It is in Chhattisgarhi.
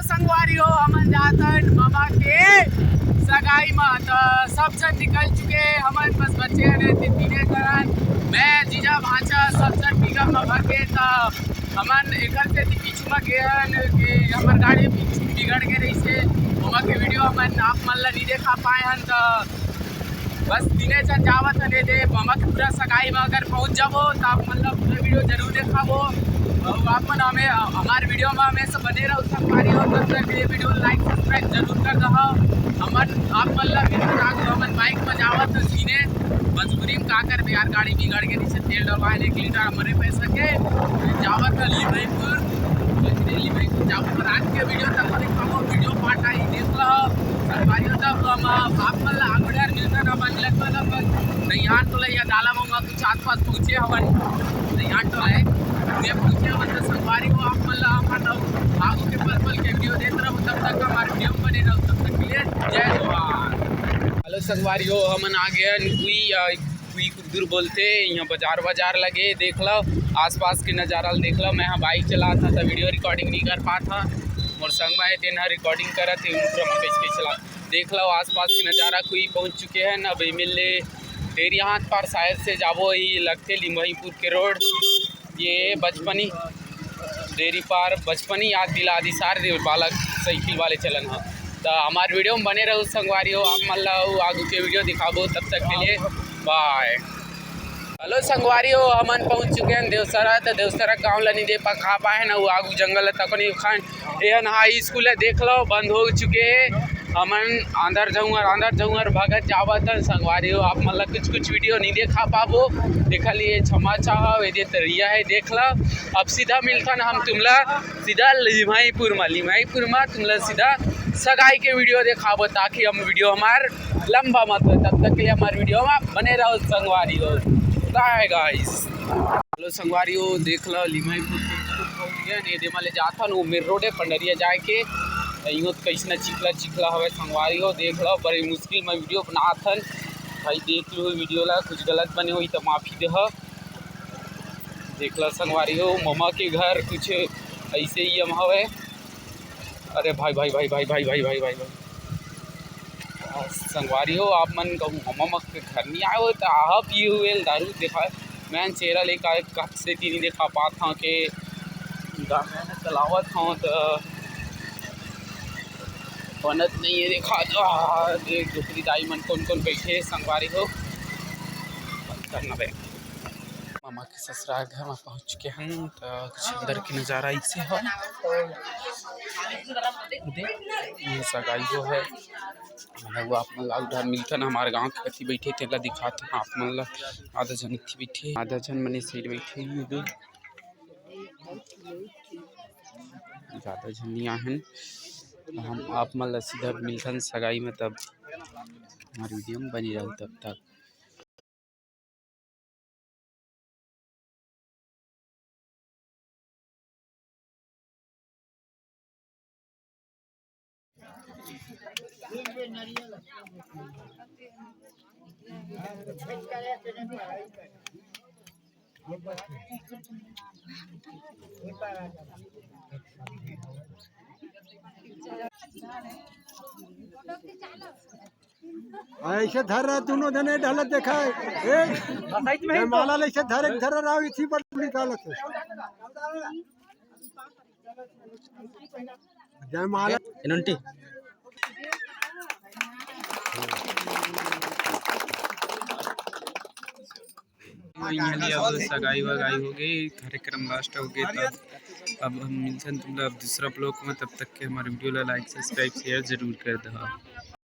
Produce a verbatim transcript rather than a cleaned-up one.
संगवारी हो, हमन जातन ममा के सगाई म। त सब झन निकल चुके, हमन बस बचे हन एती तीने झन। मैं, जीजा, भांचा, सब झन पिकअप म भर के। त हमन एकर सेती पीछू म गे हन के हमर गाड़ी बिगड़ गे रहिसे, ओमा के वीडियो हमन आप मन ला नइ देखा पाए हन। त बस तीने झन जावत हन एदे ममा के पूरा सगाई म। अगर पहुंच जाबो त आप मन ला पूरा वीडियो जरूर देखाबो। अउ आप मन हमें, हमार वीडियो म हमेशा बने रहो संगवारी हो। तब तक ये वीडियो लाइक सब्सक्राइब जरूर कर दहो। हमन आप मन ला मिलत आगू हमन बाइक म जावत हन सीने। मजबूरी म का करबे यार, गाड़ी बिगड़ गे रहिसे, तेल डलवाए एक लीटर हमरे पैसा के। जावत हन लिमईपुर, लिमईपुर जावत हन। आज के वीडियो तक देखाबो, वीडियो पार्ट आई देख लो संगवारी हो। तब हम आप मन ला आगू ढेर मिलत हन, अपन लगभग अपन तैयार तो लइया डाला मंगा कुछ आसपास पहुंचे हवन, तैयार तो है। ये पहुंचे हवन त संगवारी हो, आप मन ला अपन आगू के पल पल के वीडियो देत रहो। तब तक हमारे वीडियो में बने रहो, तब तक के लिए जय जोहार। हेलो संगवारी हो, हमन आ गए हन कुई, या कुई कुद्दूर बोलथे, यहाँ बाजार बाजार लगे, देख लो आसपास के नजारा ल देख लो। मैं ह बाइक चलात हंव त वीडियो रिकॉर्डिंग नहीं कर पात हंव, मोर संग में हे तेन ह रिकॉर्डिंग करत हे, उनकर हम कैसे कैसे चला देख लो आसपास के नजारा। कुई पहुंच चुके हैं अब एमएलए डेरी हाथ पार साइड से जाबो ही लगथे लिमईपुर के रोड। ये बचपनी डेरी पार बचपनी याद दिला दी सारे बालक साइकिल वाले चलन ह। त हमार वीडियो में बने रहो संगवारी हो, आप मन ला अउ आगू के वीडियो दिखाबो, तब तक के लिए बाय। हेलो संगवारी हो, हमन पहुंच चुके हैं देवसरा। त देवसरा गांव ला नहीं दे पा खा पाए हैं ना, वो आगू जंगल ला तको नहीं खाए। एहन हाई स्कूल है, देख लो बंद हो चुके हैं। हमन आंदर झंवर आंदर झंवर भगत जावत हन संगवारी हो, आप मन ला कुछ कुछ वीडियो नहीं देखा पाबो, देखा लिए क्षमा चाहव। ये दे तरिया है, देख ला। अब सीधा मिलथन हम तुमला सीधा लिमईपुर मा, लिमईपुर मा तुमला सीधा सगाई के वीडियो देखाबो, ताकि हम वीडियो हमार लंबा मत हो। तब तक के लिए हमार वीडियो मा बने रहो संगवारी हो। बाय गाइस। हेलो संगवारी हो, देख लो लिमईपुर के स्कूल पहुंच गए ने, एदे मा ले जाथन वो मेन रोड है पंडरिया जाए के। इहो कैसना चिखला चिखला हवे संगवारी हो, देख लो बड़ी मुश्किल में वीडियो बनाथन। भाई देख लो वीडियो ला, कुछ गलत बने होई त माफी देह। देख लो संगवारी हो, ममा के घर कुछ ऐसे ही हम हवे। अरे भाई भाई भाई भाई भाई भाई भाई भाई भाई। आ, संगवारी हो, आप मन कहूँ ममा के घर नहीं आए हो त आहा पिए हुए दारू देखा। मैं चेहरा लेकर कब से तीन देखा पात हूँ के गाना चलावत हूँ त बनत नहीं है। देखा तो आ, देख डोकरी दाई मन कौन कौन बैठे हे संगवारी हो। बंद करना बे। ममा के ससुराल घर में पहुंच चुके हैं तो कुछ अंदर के नजारा ऐसे हो। देख, ये सगाई हो है। मतलब वो आप मन ला उधर मिलथन हमारे गांव के कति बैठे तेला दिखात हन आप मन ला। आधा जन इत्ती बैठे, आधा जन मने साइड बैठे हैं दो। ज्यादा झन नहीं आहन। हम आप मन ला सीधा मिलथन सगाई में, तब हमारे वीडियो में बने रहो तब तक। ऐसे धर रहा दोनों जने ढलत देखा है। ए, जयमाला ले ऐसे धर, धर रहा, इसी पर निकालत है। जयमाला। इनुंटी। यहाँ ले अब सगाई वगाई हो गई, कार्यक्रम लास्ट हो गए। तब अब हम मिलथन तुम लोग दूसरा ब्लॉग में, तब तक के हमारे वीडियो ला लाइक, सब्सक्राइब, शेयर जरूर कर दो।